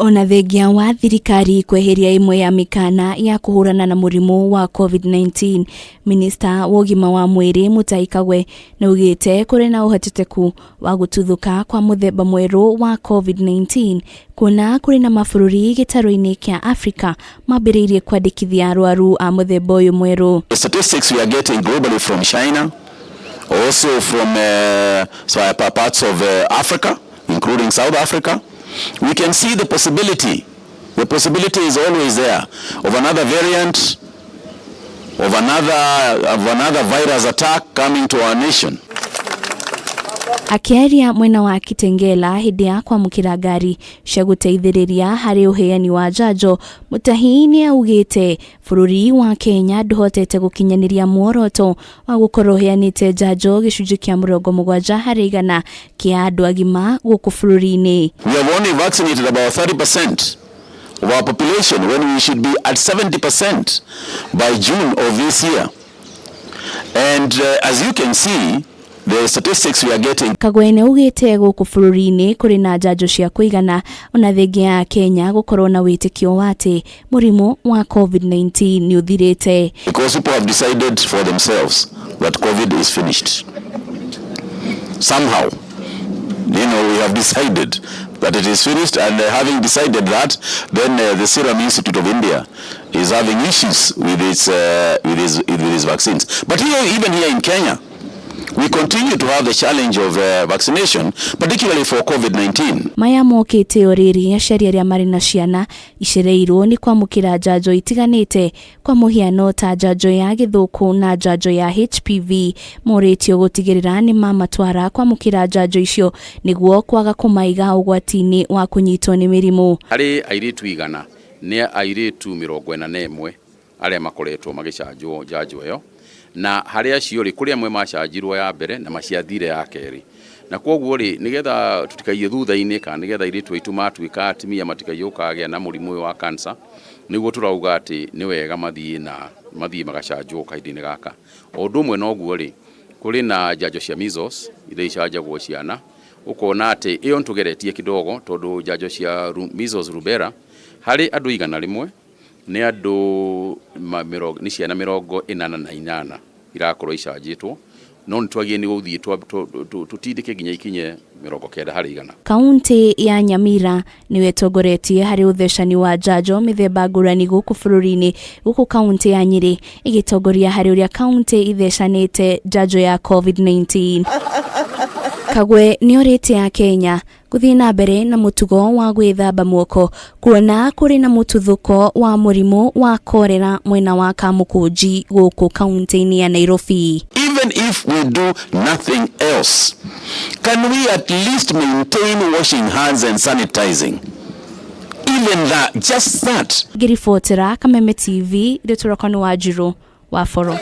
Ona thengia wa thirikari kweheria ĩmwe ya mĩkana ya kũhũrana na mũrimũ wa COVID-19, minista wa ũgima wa mwĩrĩ Mutahi Kagwe nĩaugĩte kũrĩ na ũhotekeku wa gũtuthũka kwa mũthemba mwerũ wa COVID-19, kuona kũrĩ na mabũrũri gĩtarũ-inĩ kĩa Afrika mambĩrĩirie kwandĩkithia arwaru a mũthemba ũyũ mwerũ. The statistics we are getting globally from China, also from parts of Africa, including South Africa, we can see the possibility. The possibility is always there of another variant, of another virus attack coming to our nation. Akĩaria mwena wa Kitengela hĩndĩ ya kwamũkĩra ngari cia gũteithĩrĩria harĩ ũheani wa njanjo, Mutahi nĩ augĩte bũrũri wa Kenya ndũhotete gũkinyanĩria muoroto wa gũkorwo ũheanĩte njanjo gĩcunjĩ kĩa 70% kĩa andũ agima gũkũ bũrũri-inĩ. We have only vaccinated about 30% of our population when we should be at 70% by June of this year. And as you can see, the statistics we are getting Kagwe nĩ augĩte gũkũ bũrũri-inĩ kũrĩ na njanjo cia kũigana, ona thengia ya Kenya gũkorwo na wĩtĩkio wa atĩ mũrimũ wa COVID-19 nĩ ũthirĩte. Because people have decided for themselves that COVID is finished. Somehow, we have decided that it is finished, and having decided that, then the Serum Institute of India is having issues with its vaccines. But here, even here in Kenya, we continue to have the challenge of vaccination, particularly for COVID-19. Maya mokĩte o rĩrĩ aciari arĩa marĩ na ciana icereirwo nĩ kwamũkĩra njanjo itiganĩte, kwa mũhiano ta njanjo ya gĩthũkũ na njanjo ya HPV, morĩtio gũtigĩrĩra nĩ mamatwara kwamũkĩra njanjo icio nĩguo kwaga kũmaiga ũgwati-inĩ wa kũnyitwo nĩ mĩrimũ. Harĩ airĩtu 100, nĩ airĩtu 41 arĩa makoretwo magĩcanjwo njanjo ĩyo, na harĩ acio rĩ, kũrĩ amwe macanjirwo ya mbere na maciathire ya kerĩ, na koguo rĩ, nĩgetha tũtikaiye thutha-inĩ kana nĩgetha airĩtu aitũ matuĩka atumia matikaiye gũkagĩa na mũrimũ ũyũ wa cancer, nĩguo tũrauga atĩ nĩ wega mathiĩ na mathiĩ magacanjwo kahinda-inĩ gaka. O ũndũ ũmwe na ũguo rĩ, kũrĩ na njanjo cia measles iria icanjagwo ciana, ũkona atĩ ĩyo nĩtũgeretie kidogo, tondũ njanjo cia measles rubella harĩ andũ 100 nĩ andũ nĩ ciana 88 irakorwo icanjĩtwo, no nĩ twagĩrĩire nĩ gũthiĩ tũtindĩke nginya ikinye 90%. Kaunti ya Nyamira nĩyo ĩtongoretie harĩ ũthecani wa njanjo mĩthemba ngũrani gũkũ bũrũri-inĩ, gũkũ kaunti ya Nyĩrĩ ĩgĩtongoria harĩ ũrĩa kaunti ithecanĩte njanjo ya COVID-19. Kagwe nĩ orĩtie Akenya gũthiĩ na mbere na mũtugo wa gwĩthamba moko, kuona kũrĩ na mũtuthũko wa mũrimũ wa korera mwena wa Kamũkũnji gũkũ kaunti-inĩ ya Nairobi. Even if we do nothing else, can we at least maintain washing hands and sanitizing? Even that, just that. Ngĩribotera Kameme TV, rĩtũroko nĩ Wanjirũ wa Boro.